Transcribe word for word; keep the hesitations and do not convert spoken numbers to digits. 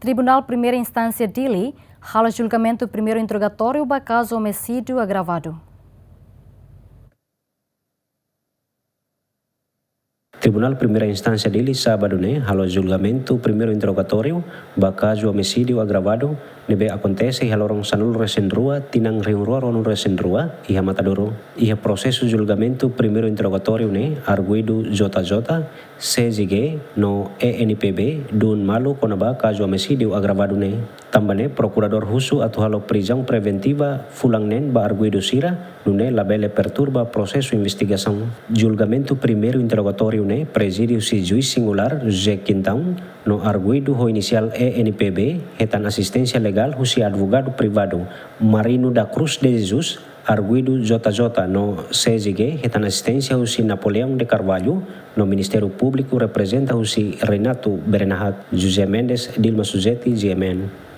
Tribunál Primeira Instánsia Dili halo julgamentu primeiru interrogatóriu ba kazu omisídiu agravadu. Tribunál Primeira Instánsia Dili, sábadu ne'e, halo julgamentu primeiru interrogatóriu ba kazu omisídiu agravadu ne'ebé akontese iha loron sanulu-resin-rua, tinan rihun-rua ruanulu-resin-rua, iha Matadouro. Iha prosesu julgamentu primeiru interrogatóriu ne'e, arguidu J J, C J G no E N P B duun malu kona-ba kazu omisídiu agravadu ne'e. Tanba ne'e, prokuradór husu atu halo prizaun preventiva fulan neen ba arguidu sira, nune'e labele perturba prosesu investigasaun. Julgamentu primeiru interrogatóriu ne'e prezide husi juís singulár José Quintão, no arguidu ho inisiál E N P B hetan asisténsia legál husi advogadu privadu Marino da Cruz de Jesus, arguidu J J no C J G hetan asisténsia husi Napoleão de Carvalho, no Ministériu Públiku reprezenta husi Renato Berenahak. José Mendes, Dilma Suzeti, G M N.